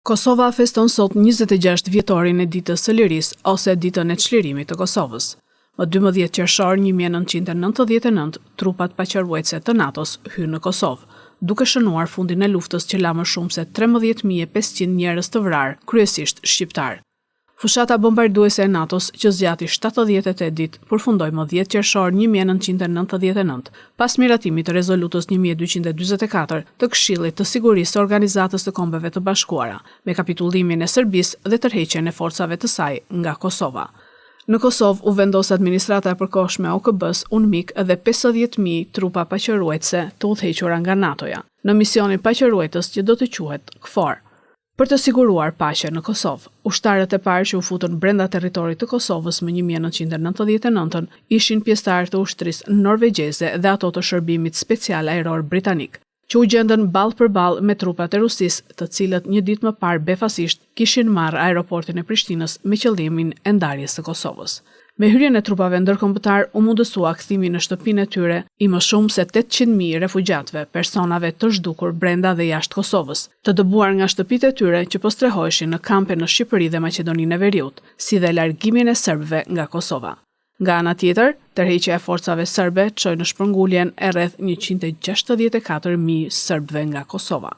Kosova feston sot 26 vjetorin e Ditës së Lirisë ose Ditën e Çlirimit të Kosovës. Më 12 qershor 1999, trupat paqeruajtëse të NATO-s hynë në Kosovë, duke shënuar fundin e luftës që la më shumë se 13.500 njerëz të vrarë, kryesisht shqiptarë. Fushata bombarduese e NATO-s, që zgjati 78 ditë, përfundoi më 10 qershor 1999, pas miratimit të rezolutës 1244 të Këshillit të Sigurisë së Organizatës së Kombeve të Bashkuara, me kapitullimin e Serbisë dhe tërheqjen e forcave të saj nga Kosova. Në Kosovë u vendos administrata e përkohshme e OKB-s, UNMIK dhe 50.000 trupa paqeruajtëse të udhëhequra nga NATO-ja, në misionin paqeruajtës që do të quhet KFOR. Për të siguruar paqe në Kosovë, ushtarët e parë që u futën brenda territorit të Kosovës më 1999 ishin pjesëtarë të ushtrisë norvegjeze dhe ato të shërbimit special ajror britanik, që u gjendën ballë për ballë me trupat e Rusisë, të cilët një ditë më parë befasisht kishin marrë aeroportin e Prishtinës me qëllimin e ndarjes së Kosovës. Me hyrjen e trupave ndërkombëtar u mundësua kthimi në shtëpinë e tyre i më shumë se 800.000 refugjatëve, personave të zhdukur brenda dhe jashtë Kosovës, të dëbuar nga shtëpitë e tyre që po strehoheshin në kampe në Shqipëri dhe Maqedoninë e Veriut, si dhe largimin e serbëve nga Kosova. Nga ana tjetër, tërheqja e forcave serbe çoi në shpërnguljen e rreth 164.000 serbëve nga Kosova.